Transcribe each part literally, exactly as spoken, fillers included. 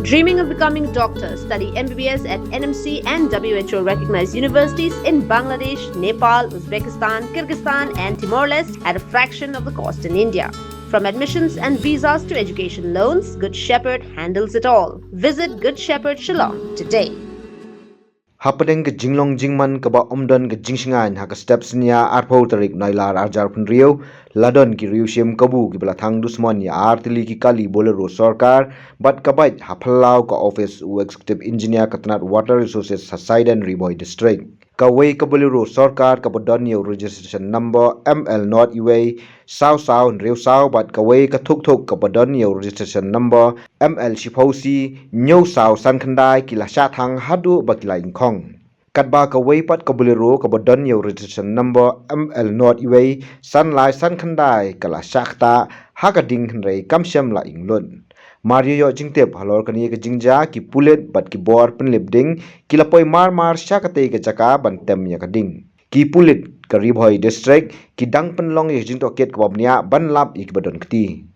Dreaming of becoming a doctor? Study M B B S at N M C and W H O recognized universities in Bangladesh, Nepal, Uzbekistan, Kyrgyzstan, and Timor Leste at a fraction of the cost in India. From admissions and visas to education loans, Good Shepherd handles it all. Visit Good Shepherd Shillong today. Hapdeng ka jinglong jingman kaba ym don ka jingshngaiñ ha ka step synñia arphew tarik Nailar arhajar phew hynriew, la don ki riewshim kabu kiba la thang dusmon ïa ar tylli ki kali Bolero sorkar bad ka bike ha phyllaw ka office u Executive Engineer ka tnat Water Resources ha Saiden, Ri Bhoi District. Kawei ka Bolero sorkar kaba don ïa u registration number M L not iwei saw saw hynriew saw bad kawei ka tuk tuk kaba don ïa u registration number M L shiphew C hynñiew saw san khyndai ki la shah thang haduh ba ki la ingkhong. Katba kawei pat ka Bolero kaba don ïa u registration number M L not iwei san lai san khyndai ka la shah ktah ha ka ding hynrei kam shym la ing lut. Mar ïoh jingtip halor kane ka jingjia, ki pulit bad ki bor pynlip ding ki la poi mar mar sha katei ka jaka ban tem ïa ka ding. Ki pulit ka Ri Bhoi District ki dang pynlong ïa ka jingtohkit kaba bniah ban lap ïa kiba don kti.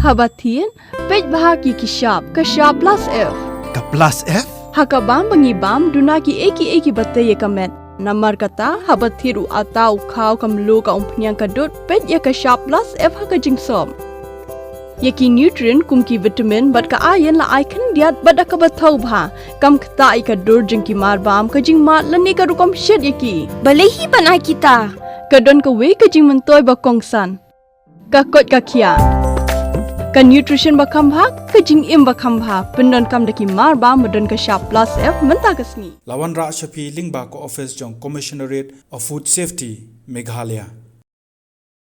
Haba thied, peit bha ïa ki shap, ka shap plus F. Ka plus F? Ha ka bam ba ngi bam, duna kiei kiei kiba tei ïa ka met. Namar kata, haba thied u atta, u khaw, ka mluh, ka umphniang, ka dud, peit ïa ka shap plus F ha ka jingsop. Ïa ki nutrient kum ki vitamin bad ka iron la ai khyndiat bad da kaba thaw bha. Kam ktah ïa ka dur jong ki mar bam, ka jingmad lane ka rukom shet ïa ki. Balei hi ban ai kita? Ka don kawei ka jingmyntoi ba kongsan. Ka koit ka khiah. Ka nutrition ba kham bha, ka jingim ba kham bha. Pyndonkam da ki mar bam ba don ka shap plus F mynta ka sngi. La wanrah sha phi lyngba ka office jong Commissionerate of Food Safety, Meghalaya.